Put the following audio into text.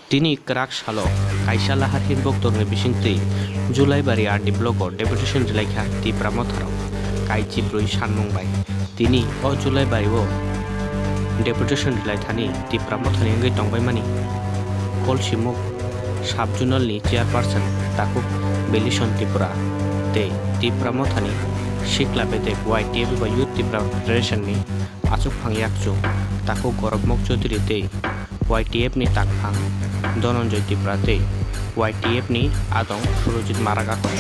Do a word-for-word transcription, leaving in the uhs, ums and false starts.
Tini kwrak salo kaisa lahar hinbok torni bisingtwi Julaibari R D block o deputation rilaikha Tipra Motharok. Kai chibrwi sanmung bai tini o Julaibari o deputation rilaithani Tipra Mothani wngwi tongbaimani Kolsimuk sub-zonal ni chairperson takhuk Belison Tripura tei Tipra Mothani sikla bedek Y T F eba Youth Tipra Federation ni achukphang yakchu takhuk Gorobmok Chowdhury tei Y T F ni takphang Dhananjay Tripura tei Y T F ni adong Surojit Marak Akon.